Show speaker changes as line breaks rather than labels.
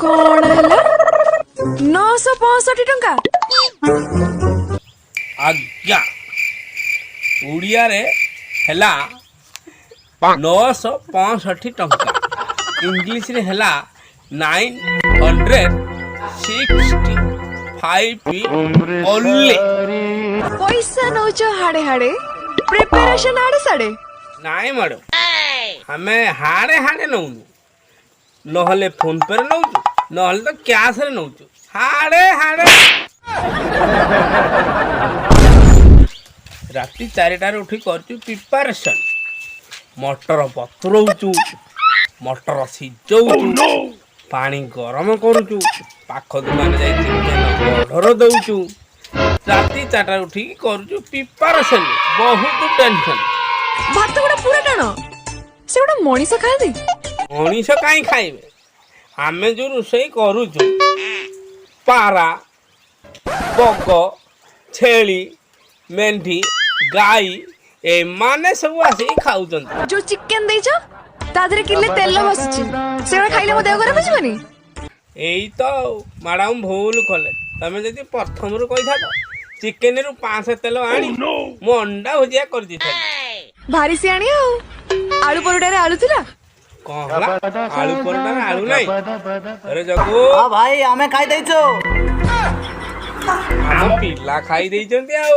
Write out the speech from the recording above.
କଣ ହେଲା 965 ଟଙ୍କା?
ଆଜ୍ଞା, ଓଡ଼ିଆରେ ହେଲା 965 ଟଙ୍କା, ଇଂଲିଶରେ ହେଲା 965 only।
ପଇସା ନଉଛ ହାଡେ ହାଡେ, ପ୍ରିପାରେସନ ଆଡେ ସାଡେ।
ନାଇଁ ମ୍ୟାଡ଼ାମ, ଆମେ ହାଡ଼େ ହାଡ଼େ ନଉନୁ। ନହେଲେ ଫୋନ ପେରେ ନଉଛୁ, ନହେଲେ ତ କ୍ୟାସରେ ନଉଛୁ ହାଡ଼େ ହାଡ଼େ। ରାତି 4ଟାରେ ଉଠି କରୁଛୁ ପ୍ରିପାରେସନ୍। ମଟର ବତୁରଉଛୁ, ମଟର ସିଝଉଛୁ, ପାଣି ଗରମ କରୁଛୁ, ପାଖ ଦୋକାନ ଯାଇ ଚିକେନ ଅର୍ଡ଼ର ଦଉଛୁ। ରାତି 4ଟାରେ ଉଠିକି କରୁଛୁ ପ୍ରିପାରେସନ୍, ବହୁତ ଟେନସନ୍।
ଭାତ ଗୁଡା ପୁରା ଟାଣ। ସେଗୁଡା ମଣିଷ ଖାଆନ୍ତି?
ମଣିଷ କାହିଁ ଖାଇବେ? ଆମେ ଯୋଉ ରୋଷେଇ କରୁଛୁ, ପାରା, ବଗ, ଛେଳି, ମେଣ୍ଢି, ଗାଈ ଏମାନେ ସବୁ ଆସିକି ଖାଉଛନ୍ତି।
ଯୋଉ ଚିକେନ ଦେଇଛ, ତା ଦେହରେ କିଲେ ତେଲ ବସିଛି। ସେଗୁଡା ଖାଇଲେ ମୋ ଦେହ ଖରାପ ହେଇଯିବନି?
ଏଇ ତ ଆଉ ମ୍ୟାଡ଼ାମ ଭୁଲ କଲେ। ତମେ ଯଦି ପ୍ରଥମରୁ କହିଥାନ୍ତ, ଚିକେନରୁ 500 ତେଲ ଆଣି ମୁଁ ଅଣ୍ଡା ଭୁଜିଆ କରିଦେଇଥାନ୍ତି।
ଭାରି ସିଆଣି। ଆଉ ଆଳୁ ପରଟାରେ ଆଳୁ ଥିଲା?
କଣ ହେଲା? ଆଳୁ ପରଟାରେ ଆଳୁ ନାହିଁ? ଆରେ ଜଗୁ!
ହଁ ଭାଇ, ଆମେ ଖାଇ ଦେଇଛୁ।
ଆମ ପିଲା ଖାଇ ଦେଇଛନ୍ତି ଆଉ।